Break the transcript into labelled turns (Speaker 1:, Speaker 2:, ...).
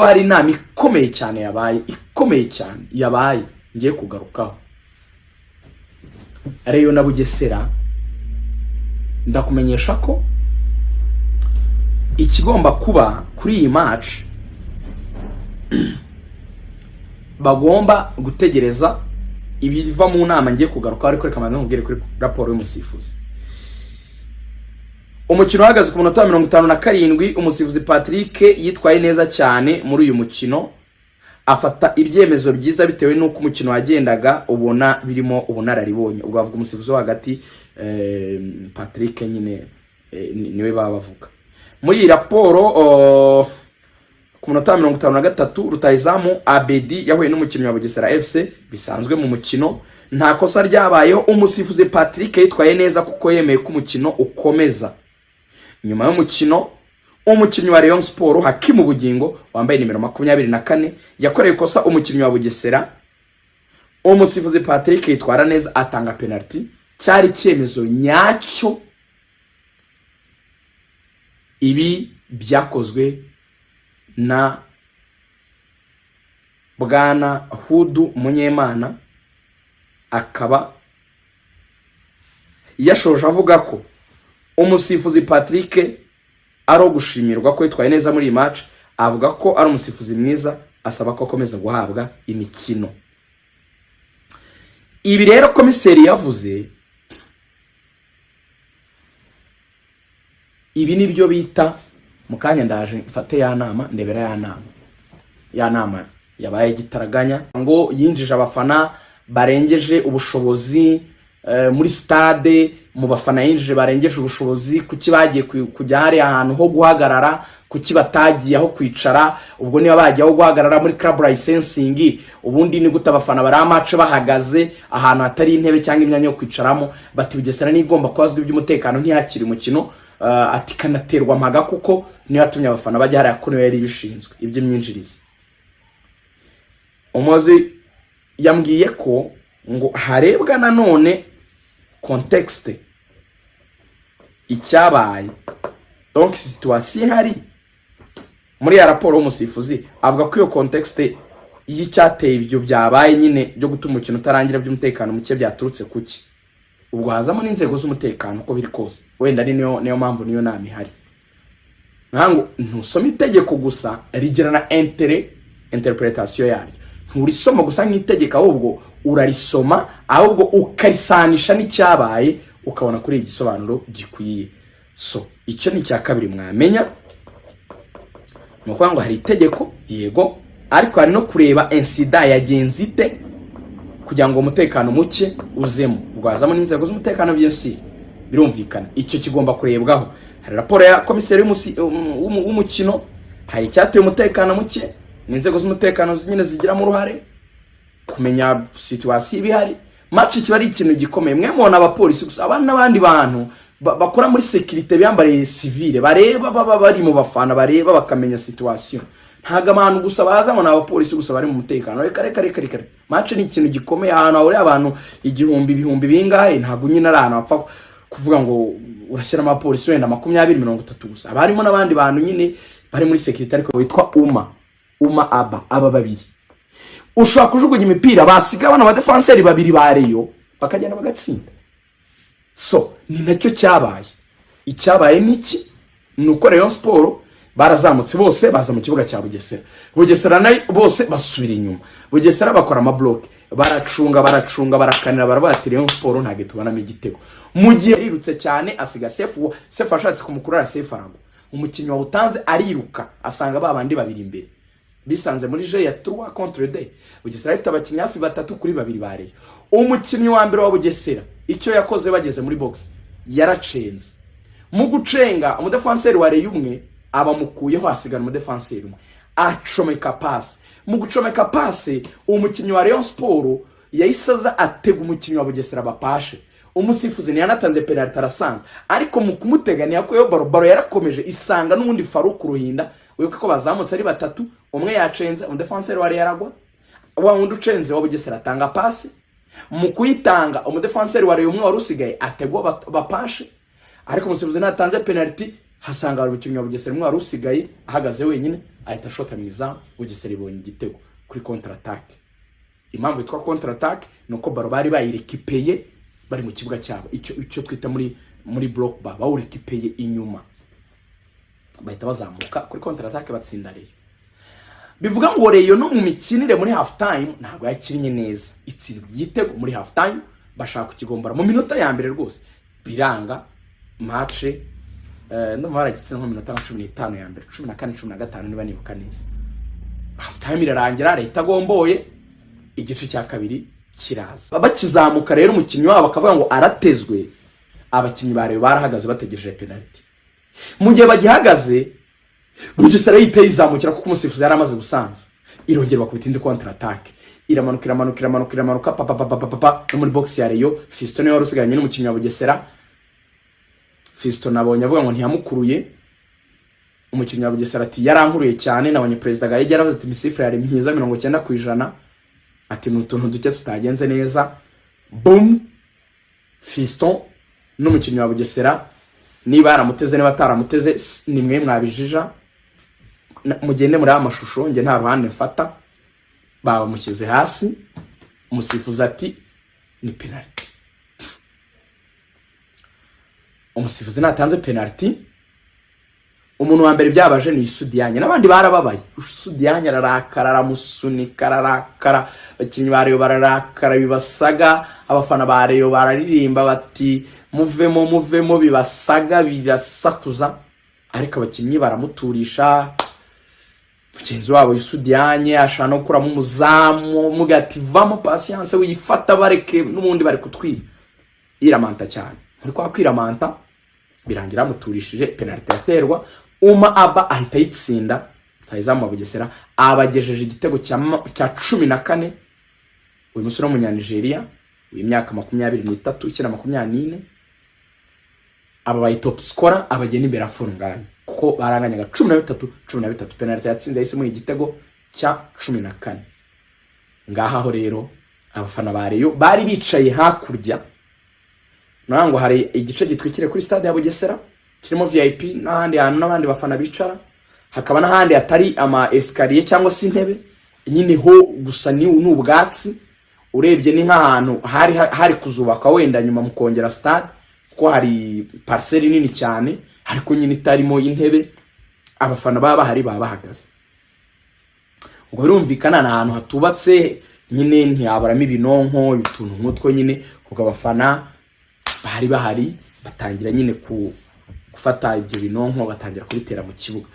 Speaker 1: Hari inama ikomeye cyane yabaye, ikomeye cyane yabaye ngiye kugarukaho. Rayon na Bugesera, ndakumenyesha ko ikigomba kuba kuri iyi match, bagomba gutegereza ibiva mu nama ngiye kugarukaho. Ariko reka mbanze nkubwire kuri raporo y'umusifuzi. Umukino uhagaze ku munota wa 57, umusifuzi Patrick yitwaye neza cyane muri uyu mukino, afata ibyemezo byiza bitewe n'uko umukino wagendaga ubona birimo ubunararibonye. Ubwo bavuga umusifuzi wo hagati, Patrick nyine, niwe baba bavuga muri iyi raporo. Ku munota wa 53, rutahizamu Abedi yahuye n'umukinnyi wa Bugesera FC bisanzwe mu mukino, nta kosa ryabayeho. Umusifuzi Patrick yitwaye neza kuko yemeye ko umukino ukomeza. Nyuma y'umukino, umukinnyi wa Rayon Sport Hakimu Bugingo wambaye nimero 24 yakoreye ikosa umukinnyi wa Bugesera. Umusifuzi Patrick yitwara neza, atanga penalty, cyari icyemezo nyacyo. Ibi byakozwe na Bwana Hudu Munyemana, akaba yashoje avuga ko umusifuzi Patrick ari gushimirwa ko yitwaye neza muri iyi match. Avuga ko ari umusifuzi mwiza, asaba ko akomeza guhabwa imikino. Ibi rero komiseri yavuze, ibi nibyo bita, mu kanya ndaje mfate ya nama, ndebera ya nama, ya nama yabaye gitaraganya ngo yinjije abafana barengeje ubushobozi muri stade. Mu bafana yinjije barengeje ubushobozi, kuki bagiye kujya hariya ahantu ho guhagarara? Kuki batagiye aho kwicara? Ubwo niba bagiye aho guhagarara muri club licensing, ubundi ni gute abafana bari amace bahagaze ahantu hatari intebe cyangwa imyanya yo kwicaramo? Bati Bugesera niyo igomba kubazwa iby'umutekano, ntiyakire umukino. Ati kanaterwa mpaga kuko niyo yatumye abafana bajya hariya, ko niyo yari ibishinzwe iby'imyinjirize. Umuyobozi yambwiye ko ngo harebwa nanone contexte, icyabaye, donc situation ihari. Muri ya raporo y'umusifuzi avuga ko iyo contexte y'icyateye ibyo byabaye nyine byo gutuma umukino utarangira, by'umutekano muke, byaturutse kuki. Ubwo hazamo n'inzego z'umutekano uko biri kose, wenda ari niyo mpamvu niyo nama ihari. Nkango ntusoma itegeko gusa, rigira na interpretation yaryo. Nturisoma gusa nk'itegeko, ahubwo urarisoma, ahubwo ukarisanisha n'icyabaye, ukabona kuri igisobanuro gikwiye. So icyo ni icya kabiri mwamenya, ni ukuvuga ngo hari itegeko, yego, ariko hari no kureba incident yagenze ite kugira ngo umutekano muke uzemo. Ubwo hazamo n'inzego z'umutekano byose, birumvikana, icyo kigomba kurebwaho. Hari raporo ya komiseri w'umukino, hari icyateye umutekano muke, n'inzego z'umutekano nyine zigiramo uruhare kumenya situation iba ihari. Match kiba ari ikintu gikomeye. Mwe mubona abapolisi gusa, aba n'abandi bantu bakora muri sécurité biyambariye civile, bareba, baba bari mu bafana, bareba bakamenya situation. Ntabwo abantu gusa baza ngo ni abapolisi gusa bari mu mutekano. Reka reka reka reka! Match ni ikintu gikomeye, ahantu hahuriye abantu igihumbi, ibihumbi bingahe. Ntabwo nyine ari ahantu hapfa kuvuga ngo urashyiramo abapolisi wenda 20, 30 gusa. Haba harimo n'abandi bantu nyine bari muri sécurité, ariko witwa Uma aba babiri ushobora kujugunya imipira, basiga bano badefanseri babiri ba Rayon bakagenda bagatsinda. So ni nacyo cyabaye. Icyabaye ni iki? Ni uko Rayon Sport barazamutse bose baza mu kibuga cya Bugesera, Bugesera nayo bose basubira inyuma. Bugesera bakora ama bloc, baracunga, baracunga, barakanira, baravuga ati Rayon Sport ntabwo tubonamo igitego. Mu gihe yarirutse cyane asiga Sefu, Sefu ashatse kumukurura, Sefu aragwa. Umukinnyi wawutanze ariruka asanga ba bandi babiri imbere bisanze muri jeu ya 3 contre 2. Bugesera ifite abakinnyi hafi batatu kuri babiri ba Rayon. Umukinnyi wa mbere wa Bugesera icyo yakoze, bageze muri box yaracenze. Mu gucenga, umudefanseri wa Rayon umwe abamukuyeho, hasigara umudefanseri umwe, acomeka pasi. Mu gucomeka pasi, umukinnyi wa Rayon Sport yahise aza atega umukinnyi wa Bugesera bapashe. Umusifuzi ntiyanatanze penalty, arasanze, ariko mu kumutega ntiyakuyeho ballon. Ballon yarakomeje isanga n'ubundi Faruku Ruhinda. Wibuke ko bazamutse ari batatu, umwe yacenze, umudefanseri wa Rayon aragwa, wa wundi ucenze wa Bugesera atanga pasi. Mu kuyitanga, umudefanseri wa Rayon umwe wari usigaye ategwa, bapashe, ariko umusifuzi ntatanze penalty. Hasanga hari umukinnyi wa Bugesera umwe wari usigaye ahagaze wenyine, ahita ashota mu izamu. Bugesera ibonye igitego kuri contre attaque. Impamvu yitwa contre attaque ni uko ballon bari bayirekipeye bari mu kibuga cyabo, icyo twita muri bloc bas, bawurekipeye inyuma, bahita bazamuka kuri contre attaque, batsinda Rayon. Bivuga ngo Rayon no mu mikinire muri half time ntabwo yakinnye neza, itsindwa igitego muri half time, bashaka kukigombora mu minota ya mbere rwose biranga. Match ndumva baragitsinze nko mu minota nka 15 ya mbere, 14, 15 niba nibuka neza. Half time irarangira leta agomboye. Igice cya kabiri kiraza, bakizamuka rero umukinnyi wabo bakavuga ngo aratezwe. Abakinnyi ba Rayon barahagaze bategereje penalty. Mu gihe bagihagaze, Bugesera yihita yizamukira kuko umusifuzi yari amaze gusanza, irongera bakubita indi contre attaque, iramanuka, iramanuka, iramanuka, iramanuka, papa papa papa papa, no muri box ya Rayon. Fiston niwe wari usigaranye n'umukinnyi wa Bugesera. Fiston nabonye avuga ngo ntiyamukuruye, umukinnyi wa Bugesera ati yarankuruye cyane. Nabonye Perezida Gahigi yaravuze ati imisifure yari myiza 90%, ati ni utuntu duke tutagenze neza. Boom, Fiston n'umukinnyi wa Bugesera, niba yaramuteze, niba ataramuteze, ni mwe mwabijija. Mugende muri aya mashusho, njye nta ruhande mfata. Babamushyize hasi, umusifuzi ati ni penalty. Umusifuzi natanze penalty, umuntu wa mbere byabaje ni Sudiyanye, n'abandi barababaye. Sudiyanye ararakara, aramusunika, ararakara, abakinnyi ba Rayon bararakara bibasaga, abafana ba Rayon bararirimba bati muvemo, muvemo, bibasaga birasakuza, ariko abakinnyi baramuturisha. Mugenzi wabo Yusudiyanye ashaka no gukuramo umuzamu, muga ati vamo Patience, wiyifata, bareke n'ubundi bari kutwiba. Yiramanta cyane, muri kwa kwiramanta birangira bamuturishije, penalty iraterwa, Uma Aba ahita ayitsinda. Rutahizamu wa Bugesera abagejeje igitego cya 14. Uyu musore w'Umunyanigeriya w'imyaka 23 ukina 24 aba baye top scorer, abagenda imbere afunganye kuko baranganyaga 13, 13. Penalty yatsinze yahisemo igitego cya 14. Ngaha aho rero abafana ba Rayon bari bicaye hakurya, naho ngo hari igice gitwikiriye kuri stade ya Bugesera kirimo VIP n'ahandi hantu n'abandi bafana bicara, hakaba n'ahandi hatari ama escalier cyangwa se intebe nyine, ho gusa ni ubwatsi. Urebye ni nk'ahantu hari kuzubakwa wenda nyuma mu kongera stade, kuko hari parcelle nini cyane ariko nyine itarimo intebe. Abafana baba bahari baba bahagaze. Ubwo birumvikana ni ahantu hatubatse nyine, ntiyaburamo ibinonko, utuntu nk'utwo nyine. Ubwo abafana bahari bahari batangira nyine gufata ibyo binonko, batangira kubitera mu kibuga.